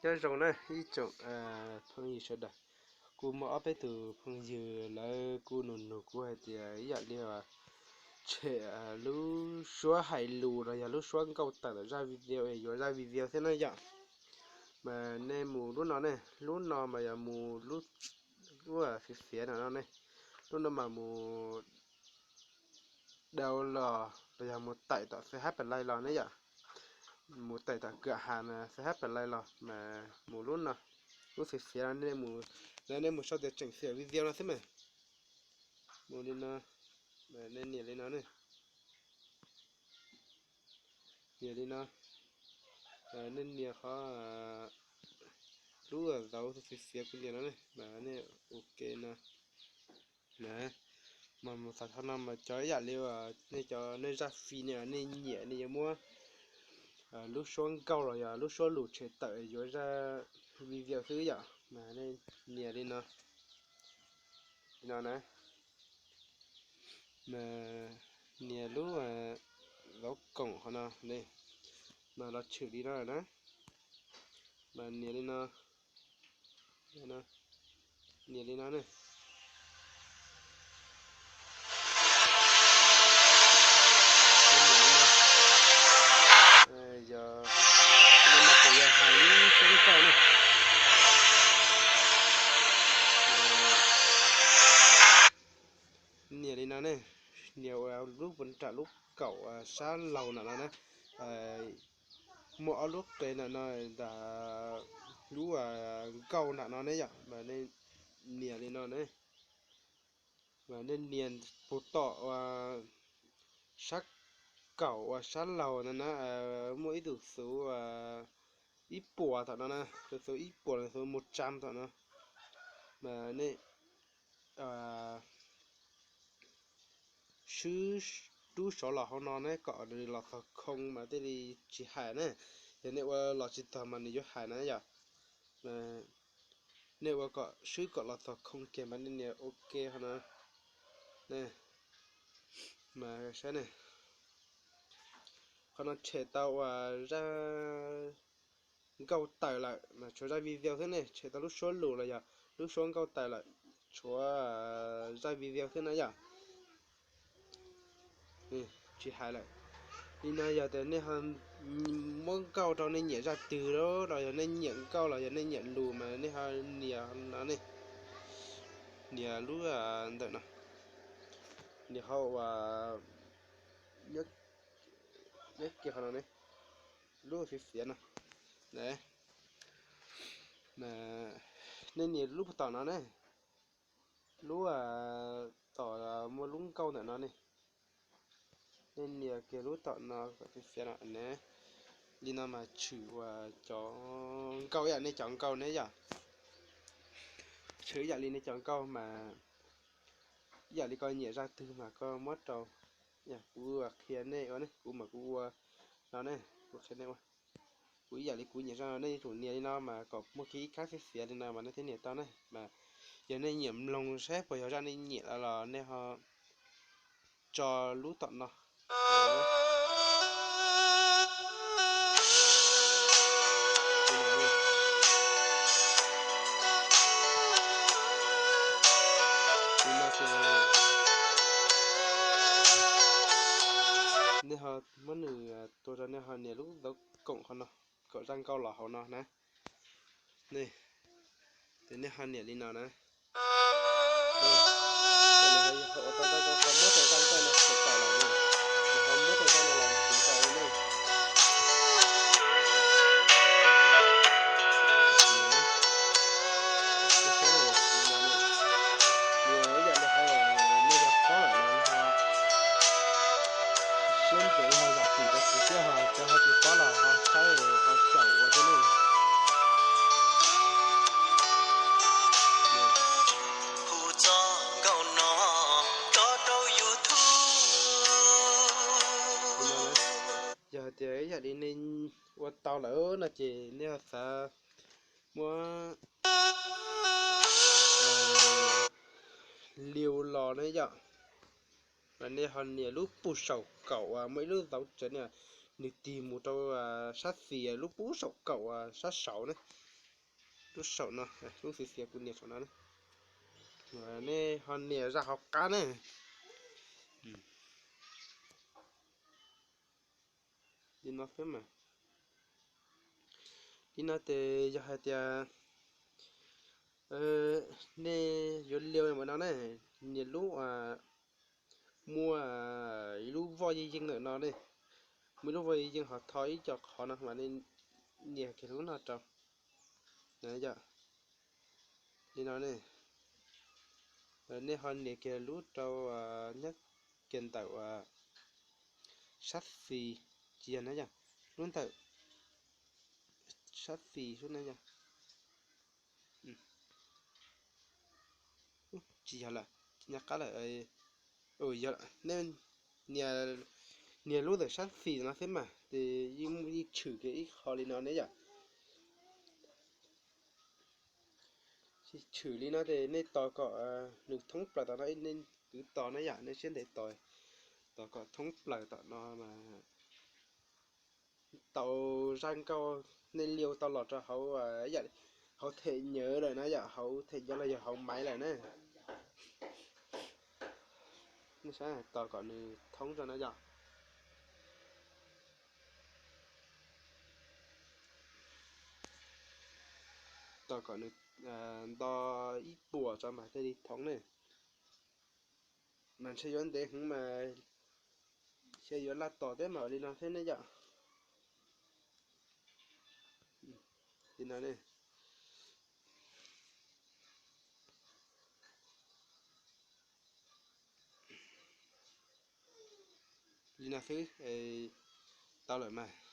Nyob zoo na ib tsoom phooj ywg sawv daws, kuj muaj ob peb tus phooj ywg lawv kuj nug nug kuv hais tias ib yam li tshem lub suab hais lus los yog lub suab nkauj tawm ntawm zaj video es yuav zaj video thiab na yom. Mas nej mus lub no ne, lub no mas yog mus lub, lub fiv fiav no no ne, lub no mas mus dau los los yog mus tawm tom F H Play los ne yom. Mus tawm tom kawm has mas F H Play los mas mus lub no, lub fiv fiav no, nej mus sau tias tseem fiam video no xwb mas. Mus li no, nej nias li no ne, nias li no, nej nias qhov lub zauv fiv fiav kuv nias no ne mas nej ok no. Mas mus txog qhov no mas cov ib yam li nej cov nej zaj fiv ne, nej nyiam nej yuav muab lub suab nkauj los yog lub suab lus tshem tawm yuav zaj video xwb yom, mas nej nias li no, li no na. Mas nias lub zauv koom qhov no, mas los tshwm li no na. Mas nias li no, nias li no ne. Yog, no mas kuv yog hais lub suab nkauj na. Nias li no ne, nias ua lub puas nram lub kaum sab laug nram no na. Muaj ob lub qe nram no, nram lub nkauj nram no ne yom, mas nej nias li no ne. Mas nej nias puag tom ua sab kaum ua sab laug no na, muaj ib tug xuv ib puas tom no na, tus xuv ib puas, tus xuv mus tsa tom no. Mas nej swb rub saud los hauv no ne kom nws los txog khoo mas thiaj li tsis hais na. Yog nej ua los tsis txog mas nws yuav hais na yom. Nej ua kom swb kom los txog khoo kiag mas nej nias ok qhov no. Mas saib ne, qhov no tshem tau ua zaj nkauj tawm lawm mas tshuav zaj video xwb ne, tshem tau lub suab lus los yog lub suab nkauj tawm lawm, tshuav zaj video xwb na yom. Tsis hais lawm. Li no yog tias nej ho muab nkauj rau nej nyiam zaj twg los yog nej nyiam nkauj los yog nej nyiam lus mas nej ho nias no ne, nias lub ntawm no, nias qhov uas nyob kiag qhov no ne, lub fiv fiav no. Nej nias lub puag tom no ne, lub tom muaj lub nkauj ntawm no ne. Nej nias kiag lub tom no kom fiv fiav no ne. Li no mas tshwm ua cov nkauj ib yam nej cov nkauj ne yom. Tshwm ib yam li nej cov nkauj mas ib yam li koj nyiam zaj twg mas koj muab rau. Kuv qhia nej ua ne, kuv mas kuv ua no ne, kuv qhia nej ua. Kuv ib yam li kuv nyiam zaj no, nej yuav tsum nias li no mas kom muaj kiag ib kab fiv fiav li no mas nej thiaj nias tau ne. Mas yog nej nyiam mloog saib puas yog zaj nej nyiam los nej ho tso lub tom no. Nej ho muab nws tua rau, nej ho nias lub zauv koom qhov no, kom zaj nkauj los hauv no na. Nej, ces nej ho nias li no na. Ua tau zaj nkauj, ho muab tau zaj nkauj no tshwm tawm lawm na, ho muab tau zaj no los tshwm tawm li na. Ib yam li hais nej yog paub lawm los ho siab ntev ho zam txim rau kuv thiab, ho cov ho tsis paub los ho saib ho xyaum ua thiab ne. Hu txoj nkauj no tso rau YouTube. Yog hais tias ib yam li nej ua tau lawm no ces nej ho xav muab liu los ne yom, mas nej ho nias lub puag saum kaum uas muaj ib lub zauv tsev ne, nws tig mus rau sab xis lub puag saum kaum uas sab saud ne. Lub saum no, lub xiav xiav kuv nias saum no, nej ho nias zaj hauv qab ne. Li no xwb mas. Li no ces yog hais tias nej yuav liu ua no ne, nias lub, muaj ib lub voj yeej yeej ntawm no ne, muaj ib lub voj yeej yeej ho tho ib co qhov no mas nej nias kiag lub no rau. Li no ne, nej ho nias kiag lub rau nyob kiag ntawm sab xis, tsis yog na yog, lub ntawm sab xis xwb na yog. Tsis yog lawm, nyob qab lawm. Yog, nej nias lub ntawm sab xis no xwb mas ces yeej tshwm kiag ib qho li no ne yom. Tshwm li no ces nej tos kom nws thoob plaws tom no, nej twv tos na yom, nej siab ntev tos, tos kom thoob plaws tom no mas tau zaj nkauj, nej liu tau los rau hauv, hauv them nyuv lawm na yom, hauv them nyuv los yog hauv maiv lawm na. Nej saib, tos kom nws thoob tso na yom. Tos kom nws nto ib puas tso mas thiaj li thoob ne. Mas ntshe yuav ntev heev mas, ntshe yuav laj tos thiab mas ua li no thiab ne yom. Li no ne. Li no xwb, tau lawm mas.